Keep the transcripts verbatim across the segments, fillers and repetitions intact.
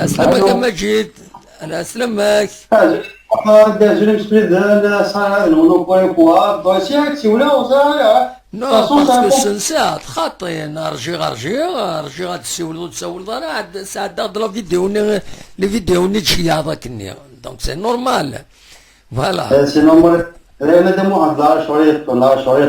Ɛeslama-k a Maǧid. Ɛeslama-k. Azul, azul imsefliden, ṣṣeḥ ad nwen ukwaykwa. Bon, si ak-siwleɣ, ur ẓriɣ ara. Non, parce que sensiɣ-d xaṭi, rjiɣ, rjiɣ, rjiɣ ad d-ssiwleḍ, ur d-tsawleḍ ara, ad sɛeddaɣ-d la vidéo-nni, les vidéos-nni d-tceyyaɛeḍ akkenni. Donc c'est normal. Voilà. Eh, c'est normal. Eh, Madame Mohamed, la, je suis, la, je suis, eh,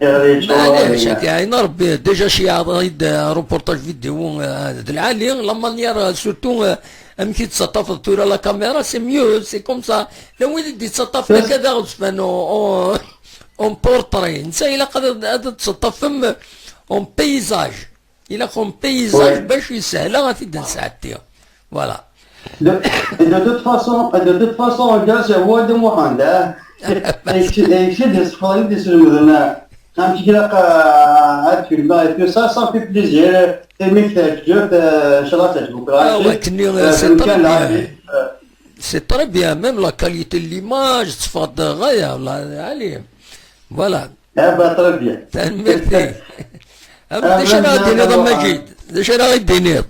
eh, maɛlic, ad k-iɛin Rebbi. Déjà ceyyaɛeḍ-d reportage vidéo, eh, d lɛali, la manière, eh, surtout, eh, amek i tettaṭṭafeḍ tura la caméra, c'est mieux, c'est comme ça. Llan wid i d-yettaṭṭafen akka d aɣezfan en, en, en portrait. Netta ilaq ad, ad tettaṭṭafem en paysage. Ilaq en paysage bac yeshel ad t-id-nesɛeddi. Voilà. De, de toute façon, de toute façon, regarde, c'est Wad Mohamed, hein. Et c'est, et c'est des, des, des, un petit gars, euh, à Cuba et tout ça, ça fait plaisir. Et mec, c'est Dieu, euh, Inch'Allah, c'est beaucoup. Ah ouais, c'est très bien. C'est très bien, même la qualité de l'image, c'est pas de rien, là, allez. Voilà. Eh ben, très bien. Tanemmirt-ik. D acu ara d-tiniḍ a Maǧid? D acu ara d-tiniḍ?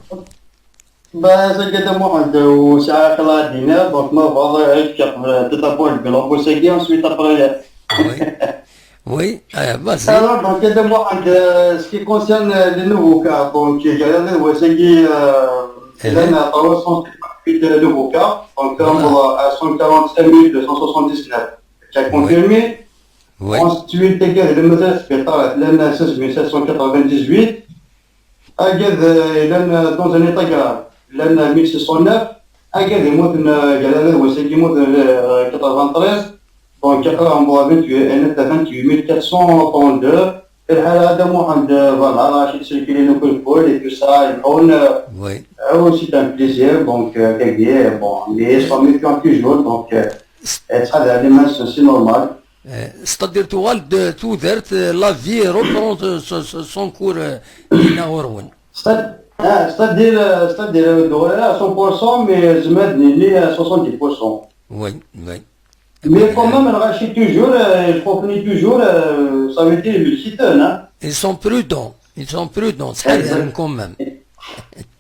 Ben, c'est que moi, de, c'est à la dîner, donc, moi, voilà, je suis, euh, tout d'abord, je vais l'embaucher, ensuite, après, euh, Oui. Oui, euh, vas-y. Alors, donc, de moi, de, ce qui concerne, euh, les nouveaux cas, donc, il y a les nouveaux, c'est qui, euh, il y en a trois cent cinquante-huit nouveaux cas, donc, on voit à cent quarante-cinq mille deux cent soixante-dix-neuf qui a confirmé. Oui. Ensuite, il y a le message qui est à seize mille sept cent quatre-vingt-dix-huit. Agad, euh, il y en a dans un état grave, il y en a mille six cent neuf. Agad, il y a, euh, il y a les nouveaux, c'est qui, euh, quatre-vingt-treize. Donc, quatre-vingts, vingt-huit, et net à vingt-huit mille quatre cent trente-deux. Et là, là, de moi, de, voilà, là, je suis circulé le coup de foule et tout ça, et on, euh, Oui. euh, c'est un plaisir, donc, euh, quelqu'un, bon, mais ils sont méfiants toujours, donc, euh, et ça, les mains, c'est c'est normal. Euh, c'est-à-dire, tu vois, de, tout ouvert, euh, la vie reprend, euh, son, son, son cours, euh, Dina Orwin. C'est-à-, ah, c'est-à-dire, euh, c'est-à-dire, euh, de, à cent pour cent, mais je mets, il est à soixante-dix pour cent. Oui, oui. Mais quand même, elle rachète toujours, euh, je comprends toujours, euh, ça veut dire le site, hein. Ils sont prudents, ils sont prudents, c'est quand même.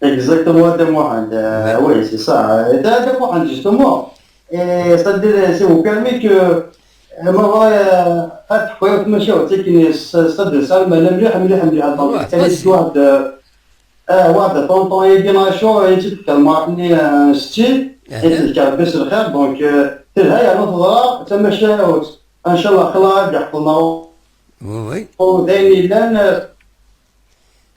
Exactement, de Mohamed, euh, oui, c'est ça. Et de, de Mohamed, justement, et c'est-à-dire, c'est au permis que, euh, ma, euh, à tout point, monsieur, c'est qu'il est, c'est-à-dire, ça, mais le mieux, mieux, mieux, donc, c'est l'histoire de, آه، واحد طونطون يدي ماشو، يتذكر مراتني، آه، ستي، يتذكر بس الخير، دونك، آه، تلها يعني تضرا تما شاوت. ان شاء الله خلا يحفظنا. Oui, oui. وداين لان،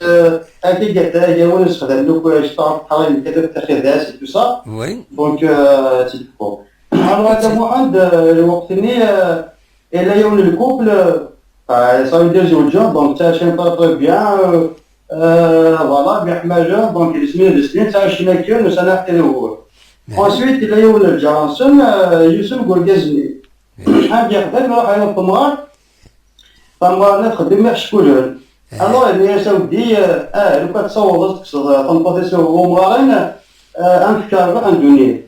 آه، هذه قد هي ونسخدم لو كو شطار تحرين كذا تاخذ داس تو سا. Oui. دونك، آه، تدكو. انا هذا محمد، آه، الوقت ني، آه، الا يوم الكوبل، آه، صافي دير زوج، دونك تا شي طري بيان، آه، آه، فوالا، بيان حماجة، دونك السنين، السنين تا شي ناكير، نسا نحكي له هو. Ensuite، إلا يوم نرجع نسن، آه، يوسف قرقازني. عاد يخدم، يروح يوم طمار، طمار نخدم يحشكولون. Alors، يعني، يا سودي، آه، آه، لو كان تصور، تقصد، آه، تنفضي سوى مغارين، آه، أنفكار، أندوني.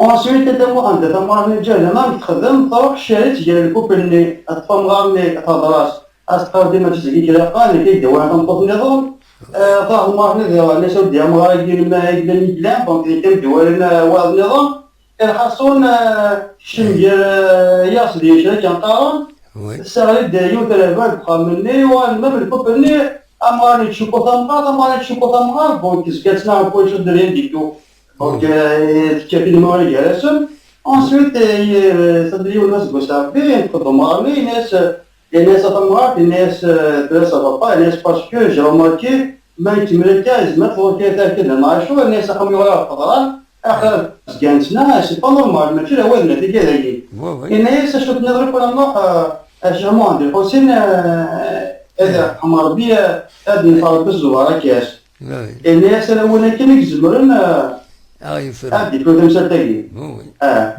Ensuite، انت مو انت تمرني جاي ما تخدم، تروح شاري تجي الكوبلني، الطمغارني، تهضراس، أستقر ديما تزكي كلا قال كي دوا نطوف نظام. آه، فاهم ما نظام، أنا سودي أمغاري ديال ما يقدر يقلع، دونك كان دوا لنا واحد النظام. الحصول، آه، شن ديال، آه، ياس ديال شركة نقارن. Oui. الساعة اللي دايو تلعب بخا مني، وأنا ما بالكوبلني، أمغاري تشوفو ثمغار، أمغاري تشوفو ثمغار، دونك زكاتنا كل شيء دريان ديتو. دونك، آه، تكفي المغرب يا رسم. Ensuite، آه، صدري والناس قوس عربي، نقدم مغربي، ناس، آه، ناس تمغارت، ناس، آه، دراسة بابا، ناس parce que j'ai remarqué، ما يتملك زعما تفوتي تاكد مع شو، ناس خم يورا الفضران، آخر زكانتنا، c'est pas normal، ماشي الأول ما تيجي هذاك. Oui, oui. إن هي سشوت نضرب ولا نروح، آه، أشي مو عندي حسين، آه، إذا حمار بيا، هاد نفرد بالزوارة كاش. Oui. إن هي سنة ولا كان يزمرن، آه، آه، يفرق. هاد يفرق مساتاكي. Oui, oui. آه.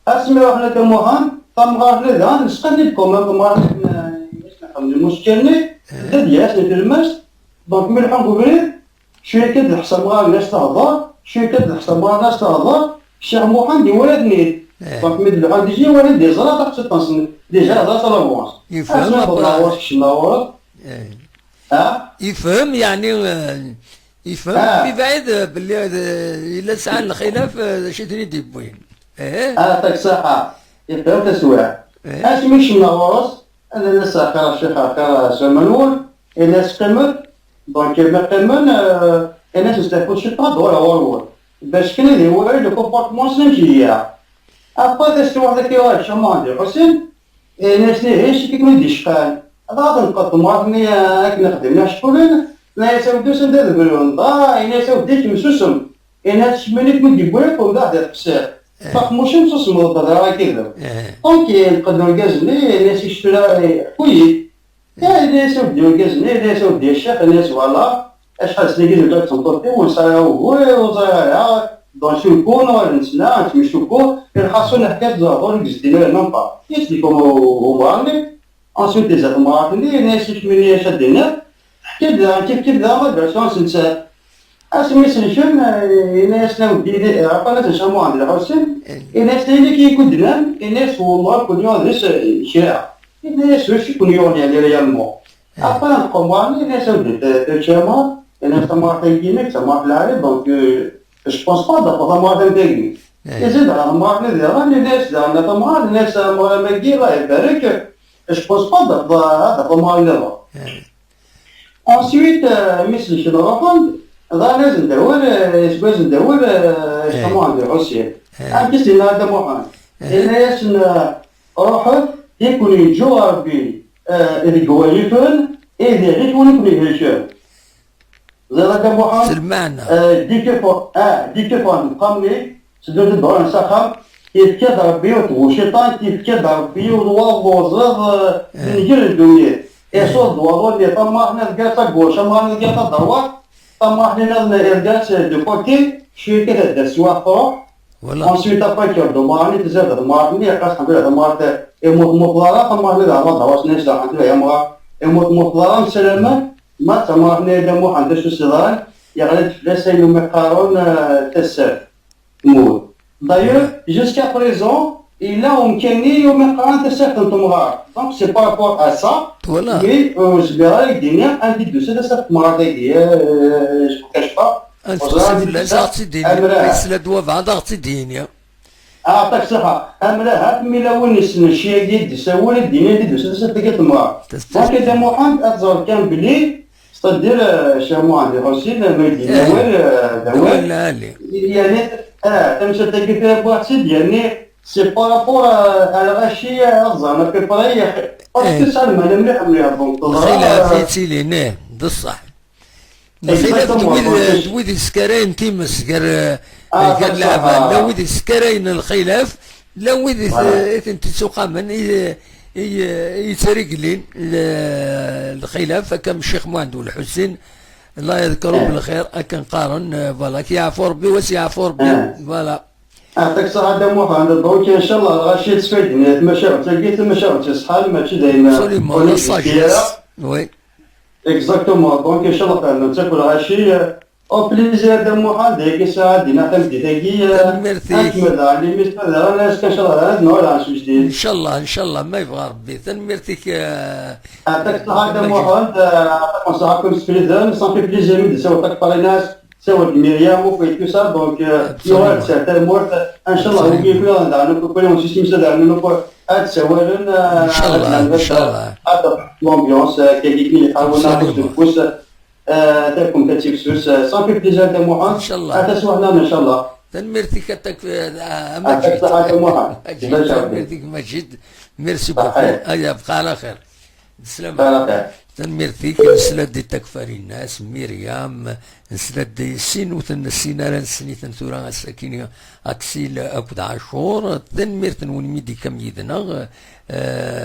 اسمي واحد كموهان، تمغار لي دان، نسقني بكم، تمغار لي، نسقني مشكلني، زاد ياسني في المس، دونك ملحون قبري، شوية كد الحسن مغار الناس تهضر، شوية كد الحسن مغار الناس تهضر، الشيخ محمد يولدني. دونك مد العود يجي ولد دي زرا تحت الطنسن، دي جا هضرة لافونس. يفهم أسمع أبا. بابا واش كشنا ورد. ها؟ يفهم يعني، آه، Yefhem Ah. Mebɛid, eh, belli, eh, yella sɛan lxilaf, eh, d acu i ten-id-yewwin. Eh? Ah, tak ṣaḥa. Yefhem taswiɛt. Eh? Asmi kecmen ɣur-s, ad as axir a ccix, axir a Sir Manwel, ini-as qqimet, donc mi qqimen, eh, ini-as nesteḥfu ciṭṭaḥ ad d-uɣaleɣ ɣur-wen. Bac kan ad iwali le comportement-nsen amek iga. Après, taswiɛt akka yuɣal Ccix Muḥend Lḥusin, ini-as ihi acu i kem-id-icqan? Dɣa tenqeḍ temɣart-nni akken xedmen iḥeckulen, tenna-yas a weddu s anda ad brun. Dɣa ini-as a weddu kemm susem. Ini-as kemmini kem-id-yewwi akk, mbeɛd ad qsiɣ. Faqmucin susmeḍ-d hḍra akidem. Donc yenqed urgaz-nni, ini-as i kečč tura ḥku-yi-d. Ini-as a weddi urgaz-nni, ini-as a weddi a ccix, ini-as voilà, acḥal snin i tebda d tmeṭṭut-iw, ur nesɛi ara ugur, ur ẓriɣ ara, donc cukku, nuɣal nettnaɣ, nettmeccuku, lxaṣun ḥkiɣ-d lehdur i yezdin ara même pas. Yezdek umɣar-nni, ensuite iza temɣart-nni, ini-as i kemmini acu ad d-iniɣ, teḥka-d daɣen kif kif daɣen la version-ines nettat. Asmi selken, eh, ini-as a weddi, eh, ɣef anas n Camuɛend Lḥusin, ini-as ayen akka i kudnan, ini-as wemɣar kun yuɣ deg-s, eh, kra. Ini-as wacu i kun-yuɣen yeɛni réellement. Après neṭqen merra, ini-as a weddi, eh, teččama, ini-as tamɣart-agi-inek d tamɣart n lɛali, donc, euh, je pense pas d-tafeḍ tamɣart am tagi. Izi-d ɣer temɣart-nni diɣen, ini-as daɣen a tamɣart, ini-as amɣar am wagi, Allah ibarek, je pense pas d-tafeḍ, ad tafeḍ amɣar nniḍen. Ensuite, euh, mi selken ruḥen, dɣa azen-d awal, euh, seg wazen-d awal, euh, Camuɛend Lḥusin. Amek i s-yenna a Dda Muḥend? Yenna-yasen, euh, ruḥet, i kun-yeǧǧu Ṛebbi, euh, deg wayif-nwen, i d iɣif-nwen i kun-ihelken. Ẓriɣ a Dda Muḥend, euh, dikefan, ah, dikefan, qqaren-d, teddunt-d ɣur-s s axxam, yefka-d Ṛebbi yiwet n tbuciṭant, yefka-d Ṛebbi yiwen waḍu ẓiḍ, eh, d nnger n ddunit. Iṣuḍ-d waḍu-nni, tamɣart-nni tga tagguc, tamɣart-nni tga tadṛwaṭ, tamɣart-nni nniḍen tga-tt de côté, cwiya kan ad d-tas teswiɛt truḥ. Ensuite, après, kkiɣ-d umɣar-nni, tezza-d temɣart-nni, yeqqar-as, ḥemdullah, tamɣart immut muṭel ara, tamɣart-nni d aɛmaḍ ɣur-s-nni, ḥemdullah, ya amɣar immut muṭel ara, msalamen, ma d tamɣart-nni a Dda Muḥend, d acu s-yeḍran, yeɣli-d fell-as ayen umi qqaren, eh, tasaft. D'ailleurs, jusqu'à présent, yella umkan-nni umi qqaren tasaft n temɣart. Donc, c'est par rapport à ça, mais, euh, ur zmireɣ ara ad k-d-iniɣ anda i d-tusa tasaft n temɣart-agi, euh, je vous cache pas. Ad nesteqsi fell-as, ad ɣ-tt-id-yini. Ma yesla-d wabɛaḍ, ad ɣ-tt-id-yini. Ah, tak ṣaḥa. Amrahat, mi yella win yessnen cci-agi i d-yessawel, ad d-yini anda i d-tusa tasaft-agi n temɣart. Donc, a Dda Muḥend, ad teẓreḍ kan belli C'est-à-dire, euh, Cher Mohamed Hossein, ma yella d awal, euh, d awal lɛali. Yeɛni, ah, tamsalt-agi tura wwiɣ-tt-id, yeɛni, c'est par rapport à, à lɣaci, euh, ad ẓren à peu près, parce que tesɛa lmeɛna mliḥ, mliḥ, donc, teẓra, lxilaf, euh, yettilin, ih, d ṣṣeḥ. Lxilaf d wid, d wid yeskarayen times gar, euh, gar leɛbad, la wid yeskarayen lxilaf, la wid i t-, i tent-ittuqamen, i, i, i yettrigelin, le-, lxilaf, akka am Ccix Muḥend Ulḥusin, Allah yeḍker belxir, akken qqaren, euh, voilà, ad k-yeɛfu Rebbi, wa s-yeɛfu Rebbi, voilà. Yeɛṭik ṣṣeḥḥa a Dda Muḥend, donc, inchallah, lɣaci yettfayden, tamacahut-agi d tamacahut yeṣḥan, mačči d ayen, absolument, ur la sagesse, oui. Exactement, donc, inchallah, fehment akk lɣaci, euh, au plaisir a Dda Muḥend, dagi sɛa dina tameddit-agi, euh, tanemmirt-ik. Ad nkemmel daɣen imi tfad daɣen, azekka, inchallah, ad nuɣal ɣer s ujdid. Inchallah, inchallah, ma yebɣa Rebbi. Tanemmirt-ik, euh, Yeɛṭik ṣṣeḥḥa a Dda Muḥend, euh, yeɛṭik ṣṣeḥḥa a Kum Sfriden, ça fait plaisir mi d-tessawel takfarinas, tessawel-d Myriam, ok, tout ça, donc, euh, yuɣal-d si At Tamurt, inchallah, wigi kuyaḍen daɣen akk, kuyaḍen s isem-is daɣen akk, ad d-sawalen, euh, inchallah, ad d-naf, inchallah, ad d-tafeḍ l'ambiance, euh, kagi ken-iḥawen, absolument, afus deg ufus, euh, takumt ad tifsus, euh, ça fait plaisir a Dda Muḥend, inchallah, ad taswiɛt-nniḍen, inchallah. Tanemmirt-ik a tak-, a, a Yeɛṭik ṣṣeḥḥa a Dda Muḥend. Majid, tanemmirt-ik Majid, merci beaucoup. Ay, bqa ɛla xir. D sslama. Tanemmirt-ik, nesla-d i takfarinas, Myriam, nesla-d i sin wten, sin ara nessen-iten tura ass-akini, Aksil akked Ɛacur. Tanemmirt-nwen mi d-tekkam yid-neɣ, eh,